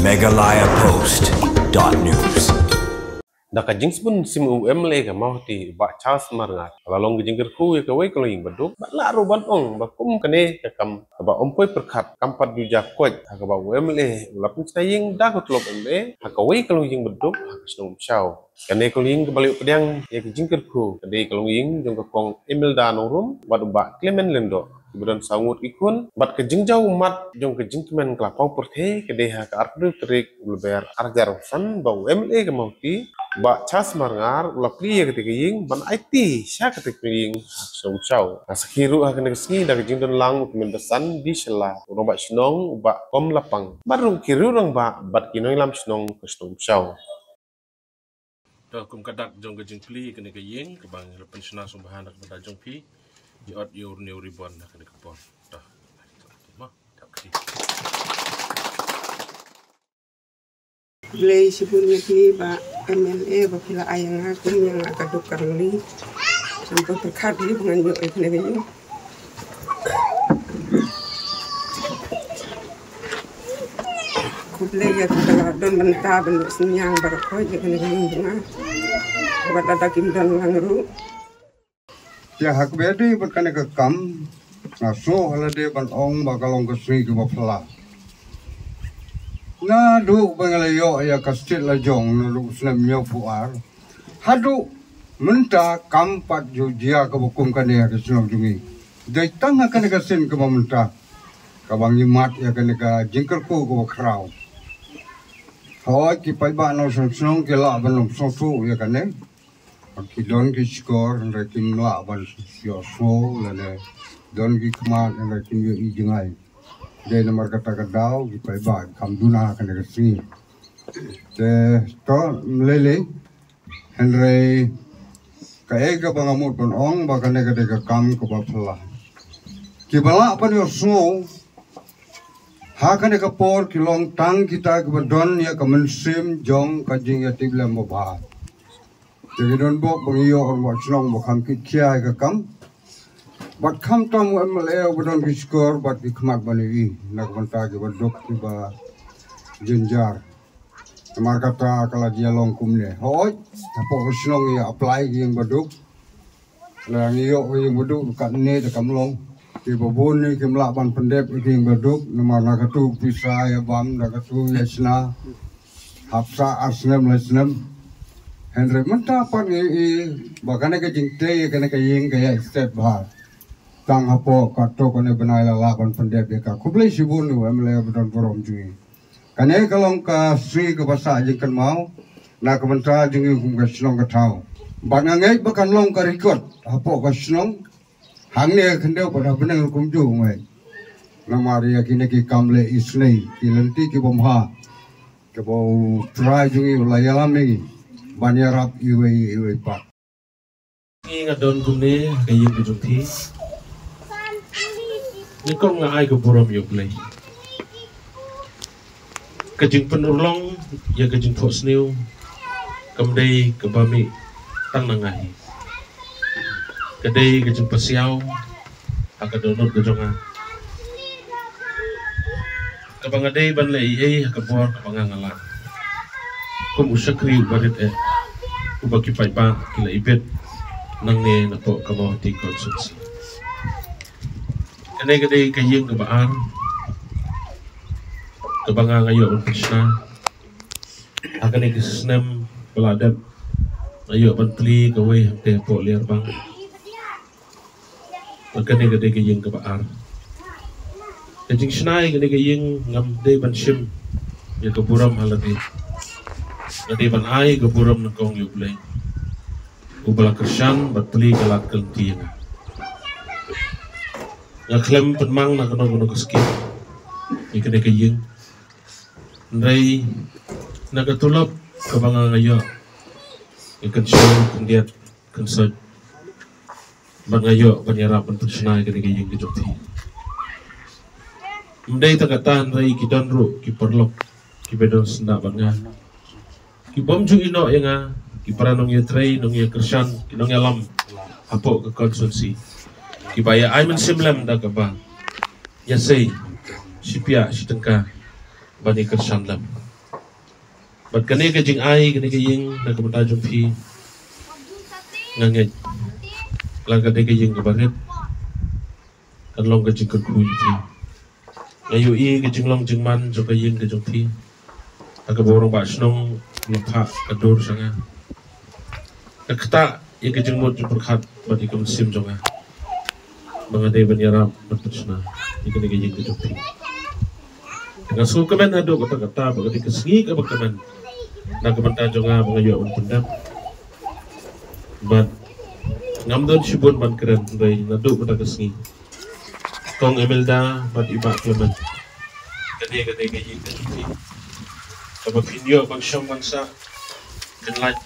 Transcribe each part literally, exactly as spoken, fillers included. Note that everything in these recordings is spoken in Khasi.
Meghalaya Post dot news. Da ka jingsbun sim u M L A ka Mawhati, Bah Charles Marngar, la long ka jingkyrkhu ïa kawei ka longïing baduk, bad la ruh ban ong ba kum kane ka kam kaba ym poi pyrkhat kam pat ju jia koit, ha kaba u M L A u la pynshna ïing da ka tulop M L A ha kawei ka longïing baduk ha ka shnong Umshaw. Kane ka longïing kaba la ïoh pdiang ïa ka jingkyrkhu ka dei ka longïing jong ka Kong Imelda Nongrum bad u Bah Clement Lyngdoh, kiba don saw ngut ki khun, bad ka jingjaw ummat jong ka jingkmen ka la paw pyrthei ka dei ha ka arphew tarik u Lber arhajar arphew san, ba u M L A ka Mawhati, Bah Charles Marngar, u la plie ïa kata ka ïing ban aiti sha kata ka ïing ha ka shnong Umshaw. Nga sakhi ruh ha kane ka sngi da ka jingdon lang u Kmen Basan Bishala, u Rangbah Shnong u Bah Kom Lapang, bad ruh ki riew rangbah bad ki nongïalam shnong ka shnong Umshaw. To, kum ka dak jong ka jingplie kane ka ïing, kaba ngi la pynshna sngewbha na ka bynta jong phi, ngi ot ïa u rniew ribon na kane ka por. To, mo, dap kti. Blei shibun ïa phi Bah M L A ba phi la ai ïa nga kum ïa nga ka duk ka rangli. Ngam pyrkhat ïa ba ngan ïoh ïa kane ka ïing. Khublei ïa kaba la don bynta ban leh synñiang baroh ïa kane ka ïing jong nga. Bad lada kim don lang ruh. Te ha kaba ïadei bad kane ka kam, nga sngewsih lade ban ong ba ka long ka sngi kaba phylla. Naduh ba nga la ïoh ïa ka state la jong naduh u snem hynñiewphew ar. Haduh mynta kam pat ju jia kaba kum kane ha ka shnong jong ngi. Dei tang ha kane ka sien kaba mynta kaba ngi mad ïa kane ka jingkyrkhu kaba khraw. Hooid, ki paidbah nongshong shnong ki lah ban ym sngewthuh ïa kane. Ki don ki shkor hynrei kim lah ban ïohsngew lane don ki khmat hynrei kim ïohi jngai. Dei namar kata ka daw ki paidbah kham duna ha kane ka sngi. Te to, ym lei lei. Hynrei kaei kaba nga mut ban ong ba kane ka dei ka kam kaba phylla. Kiba lah ban ïohsngew ha kane ka por ki long tang kita kiba don ïa ka mynsiem jong ka jingïatiplem babha. Te ki don bok ba ngi ïoh rangbah shnong ba kham kit khia ïa ka kam. Bad khamtam u M L A uba don ki shkor bad ki khmat ban ïohi na ka bynta kiba duk kiba jynjar. Namar kata ka la jia long kumne. Hooid, hapoh ka shnong ïa apply ki ïing baduk. La ngi ïoh ka ïing baduk katne da kam long. Kiba bun ne kim lah ban pyndep ïa ki ïing baduk namar na katu pisa ïa bam, na katu ïa shna. Hap sah ar snem lai snem. Hynrei mynta pat ngi ïohi ba kane ka jingtei ïa kane ka ïing ka ïaid stet bha. Tang hapoh katto katne bnai la lah ban pyndep ïa ka. Khublei shibun u M L A ba don burom jong ngi. Kane ka long ka sngi kaba sah jingkynmaw na ka bynta jong ngi kum ka shnong ka thaw. Bad nga ngeit ba kan long ka record hapoh ka shnong hangne ha khyndew bad ha bneng ruh kumjuh, nga ngeit. Namar ïa kine ki kam leh isynei, ki lynti kiba bha, kiba U Trai jong ngi u la ïalam ïa ngi ban ïarap iwei iwei pat. Ngi nga don kumne ha ka ïing ka jong phi. Nyngkong nga ai ka burom ïa U Blei. Ka jingpynurlong ïa ka jingthohsniew kam dei kaba mih tang na nga hi. Ka dei ka jingpasiaw ha ka dohnud ka jong nga. Kaba nga dei ban leh ei ei ha ka bor kaba nga nga lah kum u shakri uba rit eh, uba ki paidbah ki la ibit nangne napoh ka Mawhati constituency. Kane ka dei ka ïing kaba ar kaba nga nga ïoh ban pynshna. Ha kane ka snem ba la dep nga ïoh ban plie kawei hangtei hapoh Liarbang. Bad kane ka dei ka ïing kaba ar. Ka jingshna ïa kane ka ïing ngam dei ban shim ïa ka burom ha lade. Nga dei ban ai ka burom nyngkong ïa U Blei uba la kyrshan bad plie ka lad ka lynti ïa nga. Nga khlem pynmang na kano kano ka skim ïa kane ka ïing. Hynrei na ka tulop kaba nga nga ïoh, nga kynshoi, khyndiat, kynsoit bad nga ïoh ban ïarap ban pynshna ïa kane ka ïing ka jong phi. Ym dei tang kata hynrei ki don ruh ki paralok kiba don syndah bad nga, ki bym ju ïehnoh ïa nga, ki para nongïatrei nongïakyrshan, ki nongïalam hapoh ka constituency, kiba ïa ai mynsiem lem da kaba ïa sei shi piah shi tyngka ban ïa kyrshan lem. Bad kane ka jingai, kane ka ïing na ka bynta jong phi, nga ngeit la kane ka ïing kaba rit kan long ka jingkyrkhu ïa phi. Nga ïohi ka jinglong jingman jong ka ïing ka jong phi. Ha kaba u rangbah shnong u la phah ka dur sha nga, ka ktah ïa ka jingmut jingpyrkhat bad ïa ka mynsiem jong nga ba nga dei ban ïarap bad pynshna ïa kane ka ïing ka jong phi. Nga sngewkmen haduh katta katta ba ka dei ka sngi kaba kmen na ka bynta jong nga ba nga ïoh ban pyndep. Bad ngam don shibun ban kren, hynrei naduh mynta ka sngi, Kong Imelda bad i Bah Clement, kane, kane ka ïing ka jong phi, kaba phin ïoh ban shong ban sah, phin lait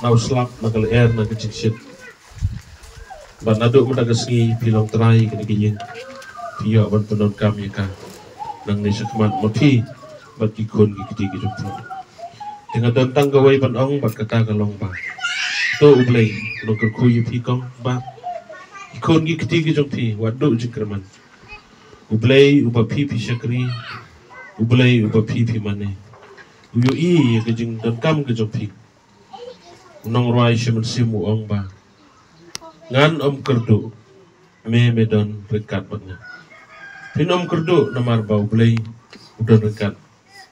na u slap, na ka lyer, na ka jingshit. Bad naduh mynta ka sngi phi long trai kane ka ïing, phi ïoh ban pyndonkam ïa ka nangne shakhmat, ma phi bad ki khun ki kti ki jong phi. Te nga don tang kawei ban ong, bad kata ka long ba to U Blei un kyrkhu ïa phi, Kong, Bah, ki khun ki kti ki jong phi, wat duh jingkyrmen. U Blei uba phi phi shakri, U Blei uba phi phi mane, u ïohi ïa ka jingdonkam ka jong phi. U nongrwai sha mynsiem u ong ba ngan ym kyrduh, me, me don ryngkat bad nga. Phin ym kyrduh namar ba U Blei u don ryngkat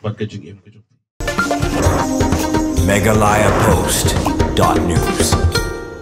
bad ka jingim ka jong phi. Meghalaya Post dot news.